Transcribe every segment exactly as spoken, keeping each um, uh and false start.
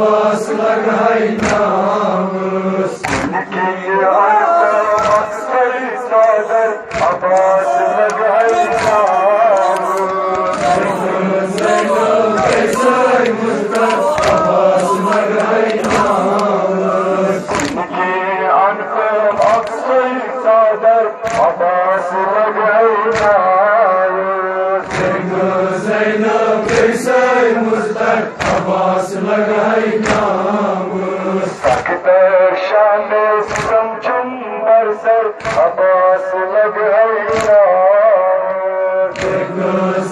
عباس لگائی نامس۔ زندگی اندر اکثر چادر عباس لگائی نامس۔ زینب قیصر مصطفیٰ عباس لگائی نامس۔ زندگی اندر اکثر چادر عباس لگائی نامس۔ زینب قیصر مصطفیٰ عباس لگائی نامس۔ تخت شام سمجھم برسر عباس لگائی نامس۔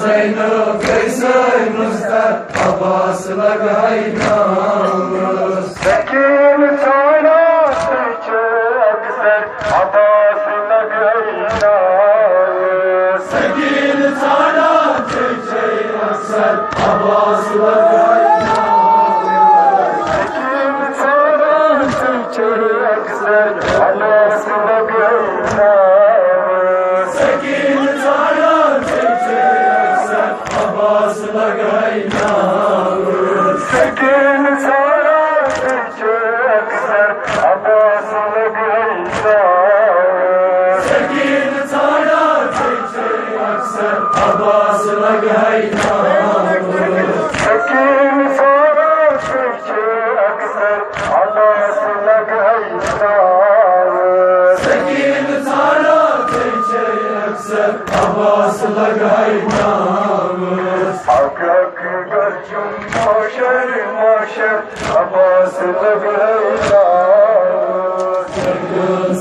زینب قیصر مصطفیٰ عباس لگائی نامس۔ سکین ژھانڈان تُہۍ چھِو اکثر عباس لگائی نامس۔ سکین ژھانڈان تُہۍ چھِو اکثر عباس لگائی نامس۔ سکین ژھانڈان تُہۍ چھِو اکثر عباس لگائی نامس۔ سکین ژھانڈان تُہۍ چھِو اکثر عباس لگائی نامس۔ سکین ژھانڈان تُہۍ چھِو اکثر عباس لگائی نامس۔ سکین ژھانڈان تُہۍ چھِو اکثر عباس لگائی نامس۔ سکین ژھانڈان تُہۍ چھِو اکثر عباس لگائی نامس۔ سکین ژھانڈان تُہۍ چھِو اکثر عباس لگائی نامس۔ اکھ اکھ گرچم محشر محشر عباس لگائی نامس۔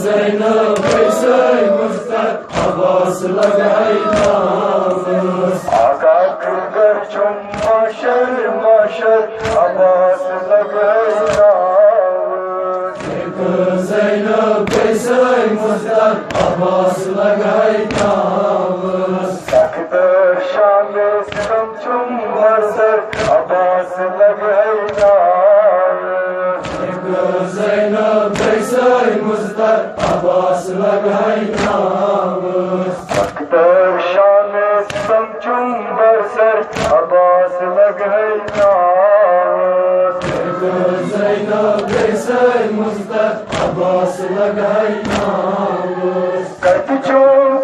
زینب قیصر مصطفیٰ عباس لگائی نامس۔ اکھ اکھ گرچم محشر محشر عباس لگائی نامس۔ زینب قیصر مصطفیٰ عباس لگائی نامس۔ تخت شام سمجھم برسر عباس لگائی نامس۔ زینب قیصر مصطفیٰ عباس لگائی نامس۔ تخت شام سمجھم برسر عباس لگائی نامس۔ زینب قیصر مصطفیٰ عباس لگائی نامس۔ کتہِ چھُ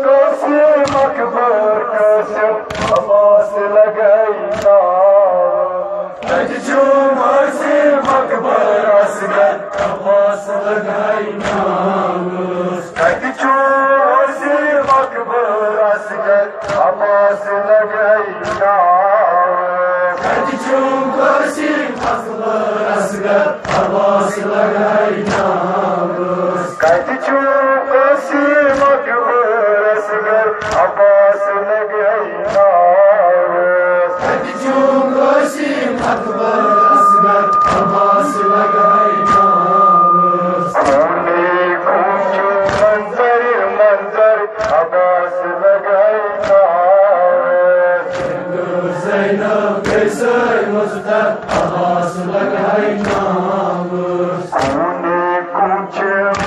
قاسم اکبر قاسم عباس لگائی نامس۔ کتہِ چھُ قاسم اکبر اصغر عباس لگائی نامس۔ کتہِ چھُ قاسم اکبر اصغر عباس لگائی نامس۔ کتہِ چھُ قاسم اصغر اصغر عباس لگائی نامس۔ کتہِ چھُ قاسم اکبر اصغر عباس لگائی نامس۔ کتہِ چھُ قاسم اکبر اصغر عباس لگائی نامس۔ خونے کوچ منظر منظر عباس لگائی نامس۔ زینب قیصر مصطفیٰ عباس لگائی نامس۔ خونے کوچ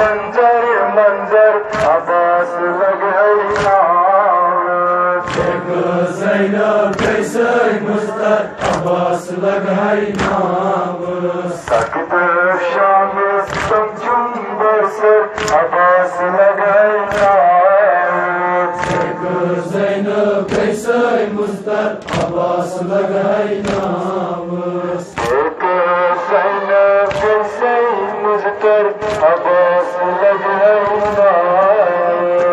منظر منظر عباس لگائی نامس۔ زینب قیصر مصطفیٰ عباس لگائی نامس۔ تخت شام سمجھم برسر عباس لگائی نامس۔ زینب قیصر مصطفیٰ عباس لگائی نامس۔ زینب قیصر مصطفیٰ عباس لگائی نامس۔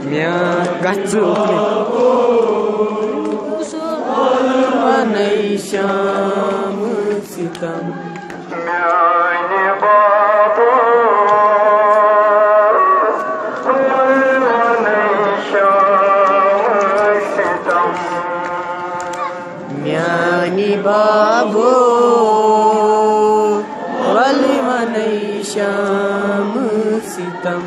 مےٚ گژھِ اُکنُے۔ وَنَے شام ستم۔ میانہِ بابا، وَنَے شام ستم۔ میانہِ بابو، وَلہٕ وَنَے شام ستم۔